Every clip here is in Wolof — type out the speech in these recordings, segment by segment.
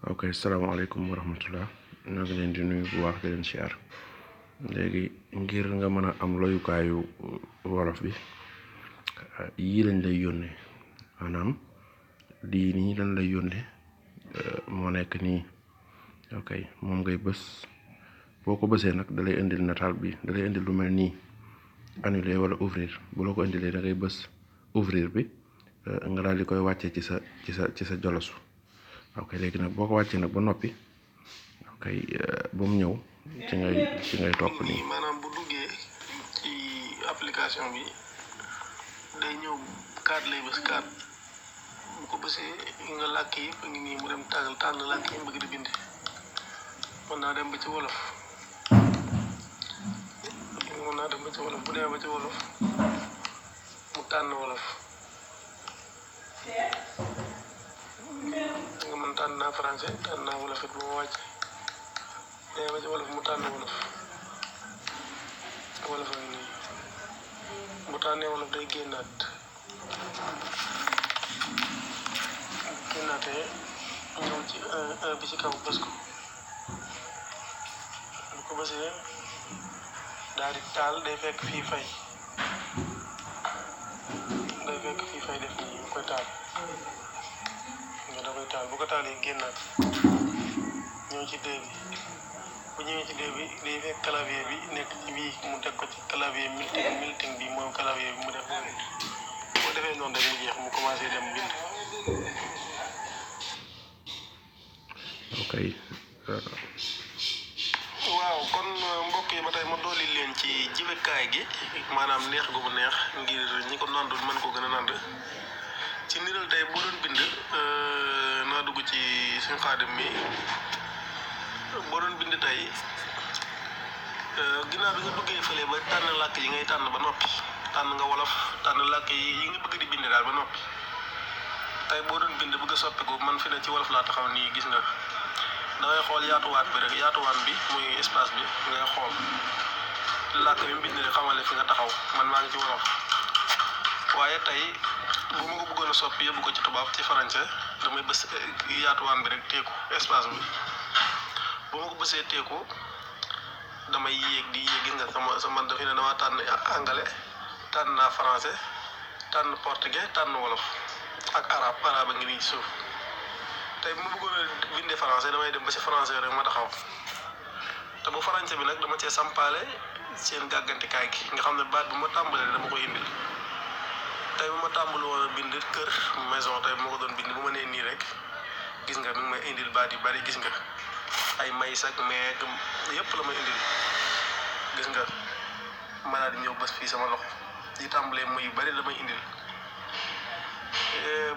ok salaamaaleykum wa rahmatullah ñoo ngi leen di nuyu bu baax di leen siyaar léegi ngir nga mën a am loyukaayu wolof bi yii lañ lay yónnee maanaam lii nii lañ lay yónnee moo nekk nii ok moom ngay bës boo ko bësee nag dalay indil nataal bi dalay indil lu mel nii annuler wala ouvrir bu la ko indilee da ngay bës ouvrir bi nga daal di koy wàccee ci sa jolosu ok léegi nag boo ko wàccee nag ba noppi ok ba mu ñëw ci ngay topp nii. maanaam bu duggee ci application bi day ñëw carte lay bës carte bu ko bësee nga làkk yëpp ngi nii mu dem tànn làkk yi bëgg di bind mën naa dem ba ci wolof bu demee ba ci wolof mu tànn wolof nga mën tànn naa français tànn naa wolof it bu ma wàcc demee ba ci wolof mu tànn wolof a ngi nii bu tànnee wolof day génnaatee ñëw ci bi ci kaw bës ko bu ko bësee daal di taal day fekk fii fay def nii mu koy taal da koy taal bu ko taalee génnaat ñëw ci dee bi bu ñëwee ci dee bi day fekk clavier bi nekk ci bii mu teg ko ci clavier milting bi mooy clavier bi mu def boo defee noonu rek mu jeex mu commencé dem bind. ok waaw kon mbokk yi ba tey ma dolli leen ci jibekaay gi maanaam neex gu mu neex ngir ñi ko nandul mën ko gën a nand ci niral tey boo doon bind naa dugg ci suñu xaadim mi boo doon bind tey ginnaaw bi nga duggee fële ba tànn làkk yi ngay tànn ba noppi tànn nga wolof tànn làkk yi nga bëgg di bind daal ba noppi tey boo doon bind bëgg a soppiku man fi ne ci wolof laa taxaw nii gis nga da ngay xool yaatuwaat bi rek yaatuwaan bi muy espace bi ngay xool làkk bi mu bind rek xamale fi nga taxaw man maa ngi ci wolof waaye tey bu ma ko bëggoon a soppi yóbbu ko ci tubaab ci français damay bës yaatuwaan bi rek teeku espace bi bu ma ko bësee teeku damay yéeg di yéeg gis nga sama dafa ne dama tànn anglais tànn naa français tànn portugais tànn wolof ak arabe a ngi nii ci suuf tey bu ma bëggoon a bindee français damay dem ba ci français rek ma taxaw te bu français bi nag dama cee sampaale seen gàggantikaay gi nga xam ne baat bu ma tàmbalee dama koy indil tey bu ma tàmbali woon a bind kër maison tey bu ma ko doon bind bu ma nee nii rek gis nga mi ngi may indil baat yu bari gis nga ay maïs ak meeg yëpp la may indil gis nga mën naa di ñëw bés fii sama loxo di tàmbalee muy yu bari la may indil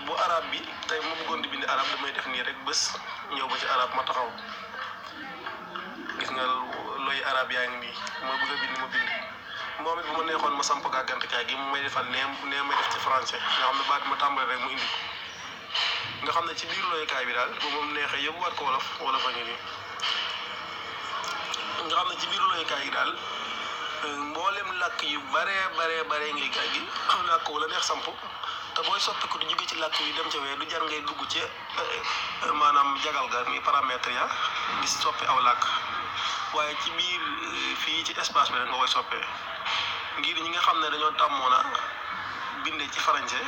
bu arab bi tey ma bëggoon di bind arab damay def nii rek bés ñëw ba ci arab ma taxaw gis nga looy arab yaa ngi nii ma bëgg a bind ma bind moom it bu ma neexoon ma samp gàggantikaay gi mu may defal nee may def ci français nga xam ne baat bi ma tàmbalee rek mu indi ko nga xam ne ci biir looyukaay bi daal bu moom neexee yóbbuwaat ko wolof a ngi nii nga xam ne ci biir looyukaay gi daal mboolem làkk yu bare ngi kaay gi làkk wala neex samp te booy soppiku di jóge ci làkk yi dem ca wee du jar ngay dugg ci maanaam jagal ga mi paramètre ya di soppi aw làkk waaye ci biir fii ci espace bi rek nga koy soppee ngir ñi nga xam ne dañoo tàmmoon a binde ci français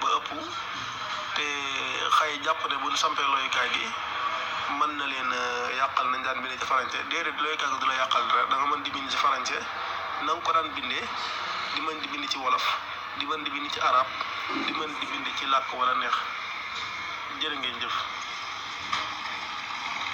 ba ëpp te xëy jàpp ne bu ñu sampee looyukaay gi mën na leen yàqal nañ daan bindee ci français déedéet looyukaay gi du la yàqal dara da nga mën di bind ci français na nga ko daan bindee di mën di bind ci wolof di mën di bind ci arab di mën di bind ci làkk wala neex jërë ngeen jëf